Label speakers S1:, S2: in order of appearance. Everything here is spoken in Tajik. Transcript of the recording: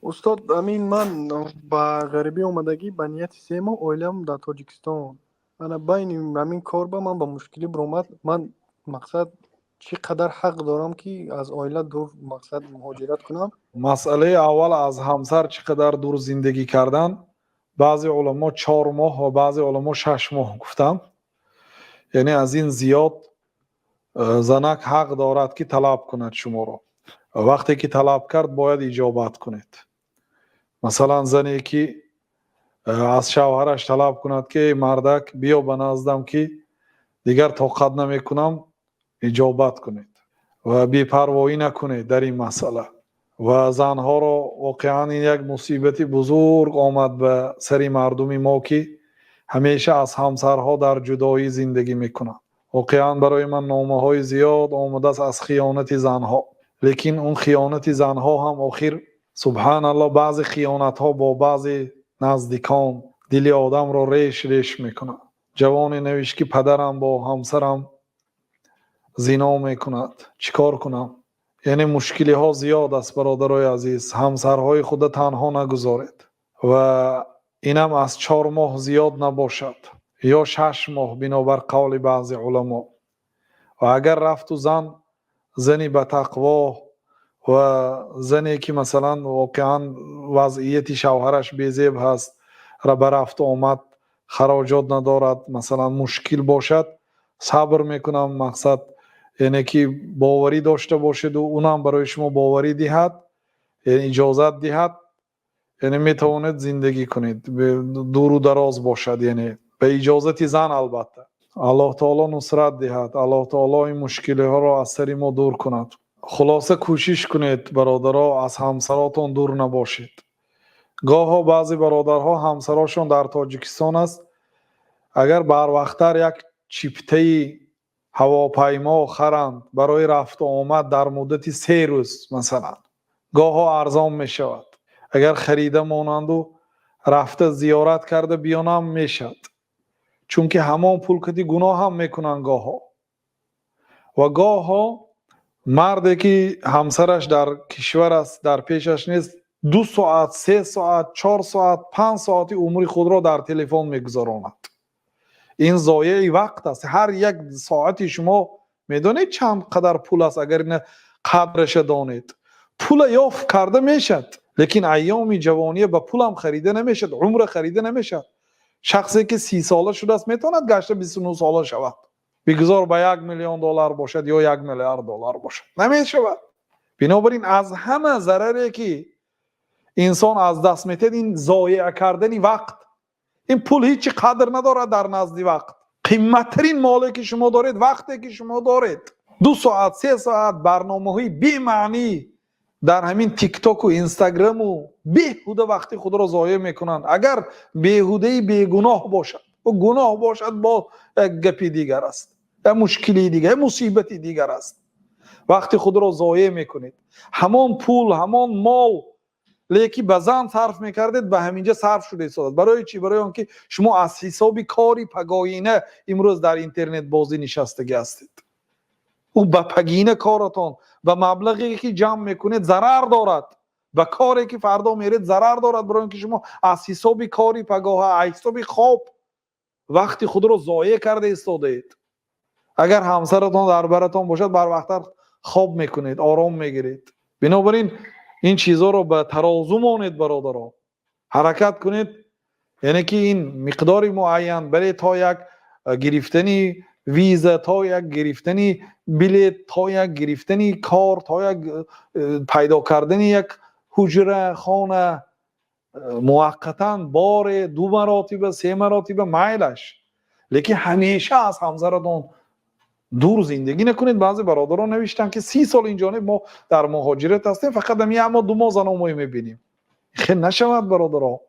S1: Устод, амин ман ба ғарибӣ омадагӣ ба нияти 3 моҳ, оилам дар Тоҷикистон. Ана байни ҳамин кор ба ман ба мушкилӣ биромад. Ман, мақсад, чӣ қадар ҳақ дорам, ки аз оила дур, мақсад, муҳоҷират кунам?
S2: Масъалаи аввал, аз ҳамсар чӣ қадар дур зиндагӣ кардан, баъзе уламо 4 моҳ ва баъзе уламо 6 моҳ гуфтанд. Яъне аз ин зиёд занак ҳақ дорад, ки талаб кунад шуморо. Вақте ки талаб кард, бояд иҷобат кунед. Масалан, зане ки аз шавҳараш талаб кунад, ки эй мардак, биё ба наздам, ки дигар тоқат намекунам, иҷобат кунед ва бепарвоӣ накунед дар ин масъала. Ва занҳоро воқеан ин як мусибати бузург омад ба сари мардуми мо, ки ҳамеша аз ҳамсарҳо дар ҷудоӣ зиндагӣ мекунанд. Воқеан барои ман номаҳои зиёд омадааст аз хиёнати занҳо. Лекин он хиёнати занҳо ҳам охир, субҳаналлоҳ, баъзе хиёнатҳо бо баъзе наздикон дили одамро реш реш мекунад. Ҷавоне навишт, ки падарам бо ҳамсарам зино мекунад, чӣ кор кунам? Яъне мушкилиҳо зиёд аст, бародарои азиз. Ҳамсарҳои худа танҳо нагузоред ва инам аз 4 моҳ зиёд набошад ё 6 моҳ, бинобар қавли баъзе уламо. Ва агар рафту зан зани батақво ва зане ки, масалан, воқеан вазъияти шавҳараш безеб ҳаст, ба рафту омад хароҷот надорад, масалан, мушкил бошад, сабр мекунам, мақсад, яъне ки боварӣ дошта бошеду унам барои шумо боварӣ диҳад, иҷозат диҳад, яъне метавонед зиндагӣ кунед, дуру дароз бошад, яъне ба иҷозати зан албатта. Аллоҳ таоло нусрат диҳад, Аллоҳ таоло ин мушкилиҳоро аз сари мо дур кунад. Хулоса, кӯшиш кунед, бародаро, аз ҳамсаротон дур набошед. Гоҳо баъзе бародарҳо ҳамсарошон дар Тоҷикистон аст, агар барвақттар як чиптаи ҳавопаймо харанд барои рафту омад дар муддати 3 рӯз, масалан, гоҳо арзон мешавад, агар харида монанду рафта зиёрат карда биёнам мешавад, чунки ҳамон пул кати гуноҳ ҳам мекунанд гоҳо. Ва гоҳо марде ки ҳамсараш дар кишвар аст, дар пешаш нест, 2 соат, 3 соат, 4 соат, 5 соати умри худро дар телефон мегузаронад. Ин зоеи вақт аст. Ҳар як соати шумо медонед чанд қадар пул аст? Агар ина қадраша донед, пула ёфт карда мешавад, лекин айёми ҷавония ба пулам харида намешавад, умра харида намешавад. Шахсе ки 30 сола шудааст, метавонад гашта 29 сола шавад? Бигузор ба 1 миллион доллар бошад ё 1 миллиард доллар бошад, намешавад. Бинобар ин аз ҳама зараре ки инсон аз даст метиҳад, ин зоеъ кардани вақт. Ин пул ҳечи қадр надорад дар назди вақт. Қимматтарин моле ки шумо доред, вақте ки шумо доред. 2 соат, 3 соат барномаҳои бемаънӣ дар ҳамин Тиктоку Инстаграму беҳуда вақти худро зоеъ мекунанд. Агар беҳудаи бегуноҳ бошад, гуноҳ бошад, бо як гапи дигар аст, як мушкилии дигар, як мусибати дигар аст. Вақти худро зоеъ мекунед. Ҳамон пул, ҳамон мол леки ба зан сарф мекардед, ба ҳаминҷа сарф шуда истодад. Барои чӣ? Барои он ки шумо аз ҳисоби кори пагоина имрӯз дар интернет бозӣ нишастагӣ ҳастед. Ӯ ба пагина коратон, ба маблағе ки ҷамъ мекунед, зарар дорад, ба коре ки фардо меред, зарар дорад, барои он ки шумо аз ҳисоби кори пагоҳа, аз ҳисоби хоб вақти худро зоеъ карда истодаед. Агар ҳамсаратон дар баратон бошад, барвақттар хоб мекунед, ором мегиред. Бинобар ин ин чизҳоро ба тарозу монед, бародаро, ҳаракат кунед, яъне ки ин миқдори муайян бале, то як гирифтани виза, то як гирифтани билет, то як гирифтани кор, то як пайдо кардани як ҳуҷра, хона, муваққатан боре, ду маротиба, се маротиба майлаш, лекин ҳамеша аз ҳамсаратон дур зиндагӣ накунед. Баъзе бародарон навиштанд, ки 30 сол инҷониб мо дар муҳоҷират ҳастем, фақат ам як моҳ, 2 моҳ заномои мебинем. Хел нашавад, бародаро.